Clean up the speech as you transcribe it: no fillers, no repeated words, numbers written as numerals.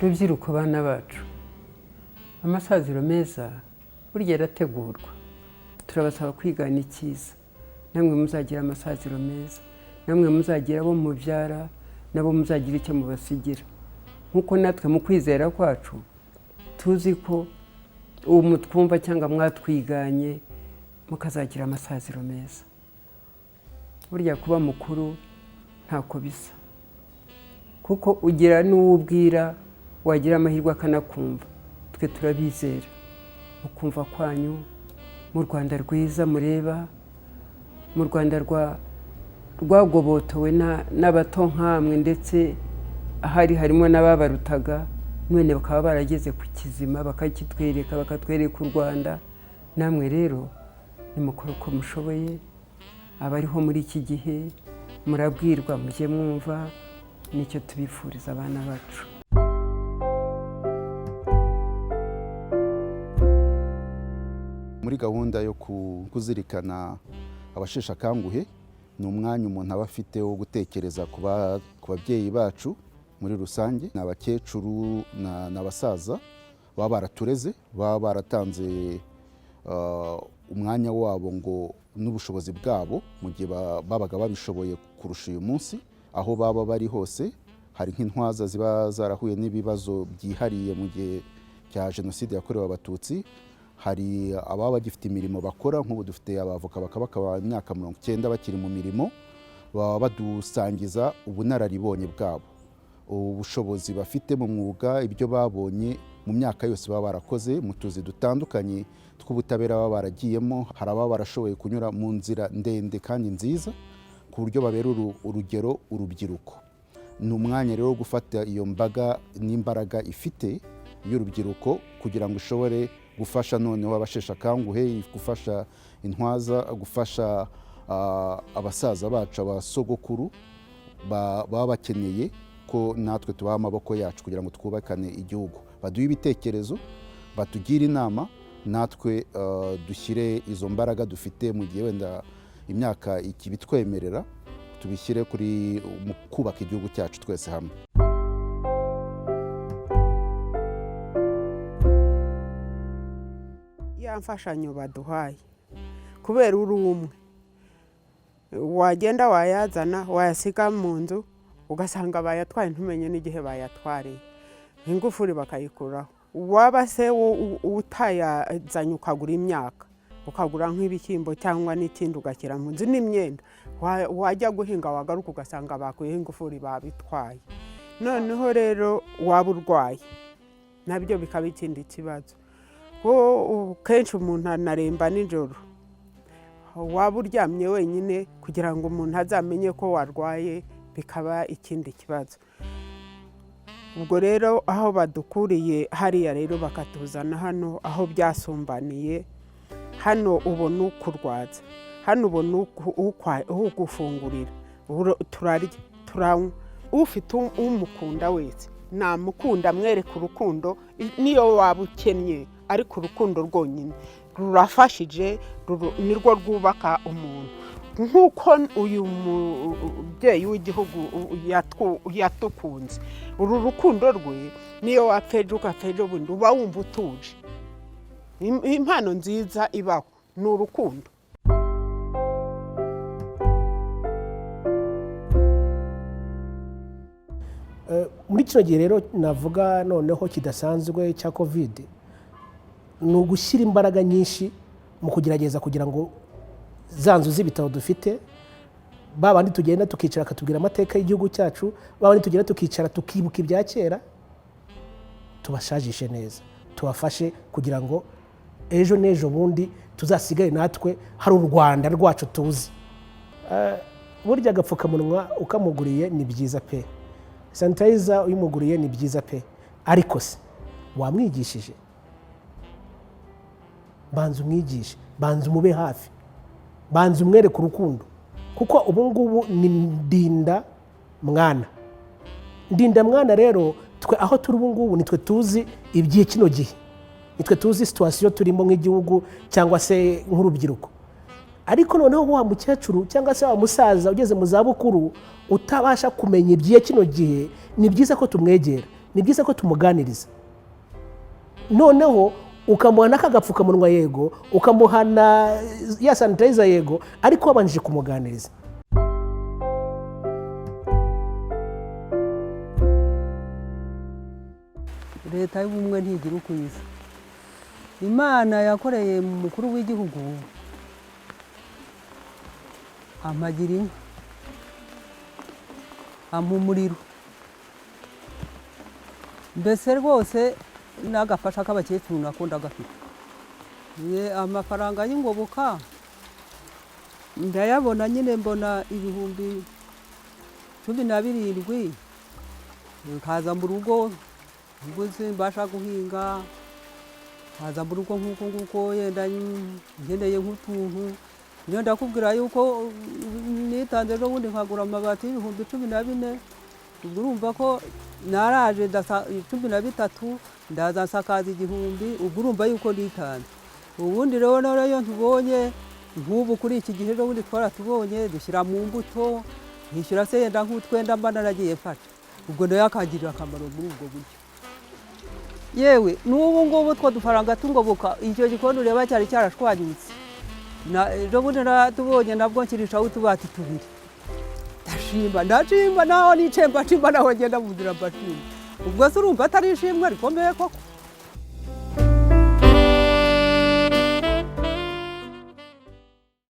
Rubyiruko, bana bacu, amasaziro meza burya arategurwa. Turabasaba kwigana icyiza, namwe muzagira amasaziro meza, namwe muzagira abo mubyara, nabo muzagira icyo mubasigira, nk'uko natwe mu kwizera kwacu tuzi ko ubu mutwumva cyangwa mwatwiganye, mukazagira amasaziro meza. Burya kuba mukuru ntako bisa, kuko ugira n'uwo ubwira, wagira amahirwe akanakumva. Twe turabizera mu kumva kwanyu, mu Rwanda rwiza mureba, mu Rwanda rwagobotowe n'abato nkamwe, ndetse ahari harimo n'ababarutaga, none bakaba barageze ku kizima, bakakitwereka, bakatwereka u Rwanda. Namwe rero nimukore uko mushoboye. Abariho muri iki gihe murabwirwa, mujye mwumva. Nicyo tubifuriza, abana bacu. Muri gahunda yo kuzirikana abasheshe akanguhe, ni umwanya umuntu aba afite wo gutekereza ku babyeyi bacu muri rusange, ni abakecuru n'abasaza baba baratureze, baba baratanze umwanya wabo ngo n'ubushobozi bwabo mu gihe babaga babishoboye kurusha uyu munsi. Aho baba bari hose, hari nk'intwaza ziba zarahuye n'ibibazo byihariye mu gihe cya Jenoside yakorewe Abatutsi, hari ababa bagifite imirimo bakora. Nk'ubu dufite abavoka bakaba imyaka 90 bakiri mu mirimo, baba badusangiza ubunararibonye bwabo, ubushobozi bafite mu mwuga, ibyo babonye mu myaka yose baba barakoze mu tuzi dutandukanye tw'ubutabera baba baragiyemo. Hari ababa barashoboye kunyura mu nzira ndende kandi nziza, ku buryo babera urugero urubyiruko. Ni umwanya rero wo gufata iyo mbaga n'imbaraga ifite y'urubyiruko kugira ngo ishobore gufasha noneho abasheshe akanguhe, gufasha intwaza, gufasha abasaza bacu, abasogokuru baba bakeneye ko natwe tubaha amaboko yacu kugira ngo twubakane igihugu, baduhe ibitekerezo, batugire inama, natwe dushyire izo mbaraga dufite mu gihe wenda imyaka ikibitwemerera, tubishyire kuri mu kubaka igihugu cyacu twese hamwe. Ya mfashanyo baduhaye, kubera uri umwe, wagenda wayazana, wayasiga mu nzu, ugasanga bayatwaye, ntumenye n'igihe bayatwariye, ingufuri bakayikuraho. Waba se utayazanye, ukagura imyaka, ukagura nk'ibishyimbo cyangwa n'ikindi, ugashyira mu nzu n'imyenda, wajya guhinga, wagaruka ugasanga bakuyeho ingufuri, babitwaye. Noneho rero waba urwaye, nabyo bikaba ikindi kibazo. Kenshi umuntu anaremba nijoro, waba uryamye wenyine, kugira ngo umuntu azamenye ko warwaye bikaba ikindi kibazo. Ubwo rero aho badukuriye hariya rero bakatuzana hano aho byasumbaniye, hano ubona ukurwaza, hano ubona ugufungurira, turarya, turanywa. Ufite umukunda wese namukunda, amwereka urukundo, niyo waba ukennye, ariko urukundo rwonyine rurafashije, nirwo rwubaka umuntu. Nk'uko uyu mubyeyi w'igihugu yatukunze, uru rukundo rwe, niyo wapfa ejo ugapfa ejo bundi, uba wumva utuje. Impano nziza ibaho ni urukundo. Muri kino gihe rero navuga noneho kidasanzwe cya Covid, ni ugushyira imbaraga nyinshi mu kugerageza kugira ngo za nzu z'ibitabo dufite, ba bandi tugenda tukicara bakatubwira amateka y'igihugu cyacu, ba bandi tugenda tukicara tukibuka ibya kera, tubashajishe neza, tubafashe kugira ngo ejo n'ejo bundi tuzasigare natwe hari u Rwanda rwacu tuzi. Burya agapfukamunwa ukamuguriye ni byiza pe, sanitizer uyimuguriye ni byiza pe, ariko se wamwigishije? Banza umwigishe, banza umube hafi, banza umwereke urukundo, kuko ubu ngubu ni ndinda mwana, ndinda mwana. Rero twe aho turi ubu ngubu nitwe tuzi iby'iyi kino gihe, nitwe tuzi situation turimo nk'igihugu cyangwa se nk'urubyiruko. Ariko noneho wa mukecuru cyangwa se wa musaza ugeze mu zabukuru utabasha kumenya iby'iyi kino gihe, ni byiza ko tumwegera. Ni byiza ko tumuganiriza, noneho ukamuha n'akagapfukamunwa, yego, ukamuha na ya sanitizer, yego, ariko wabanjije kumuganiriza. Leta y'ubumwe ntigira uko isa. Imana yakoreye mu mukuru w'igihugu, ampagira inka, ampa umuriro, mbese rwose n'agafasha k'abakecuru nako ndagafite. Ye, amafaranga y'ingoboka ndayabona nyine, mbona 17,000, nkaza mu rugo ubwo mbasha guhinga, nkaza mu rugo nk'uko nguko, yenda nkeneye nk'utuntu. Niyo ndakubwira yuko nitanze ejo bundi nkagura amabati y'14,000. Ubwo urumva ko naraje 13,000, ndaza nsakaza 1,000. Ubwo urumva yuko nitanze. Ubundi rero iyo ntubonye nk'ubu kuri iki gihe, ejo bundi twaratubonye, dushyira mu mbuto, nkishyura se yenda nk'utwenda mba naragiye mfata, ubwo nayo akangirira akamaro muri ubwo buryo. Yewe, n'ubu ngubu two dufaranga tungoboka, icyo gikoni ureba cyari cyarashwanyutse. Ejo bundi natubonye, nabwo nshyirishaho utubati tubiri. Ndashimba, ndashimba, naho nicaye mbashimba, naho ngenda mu nzira mbashimba. Ubwo se urumva atari ishimwe rikomeye koko?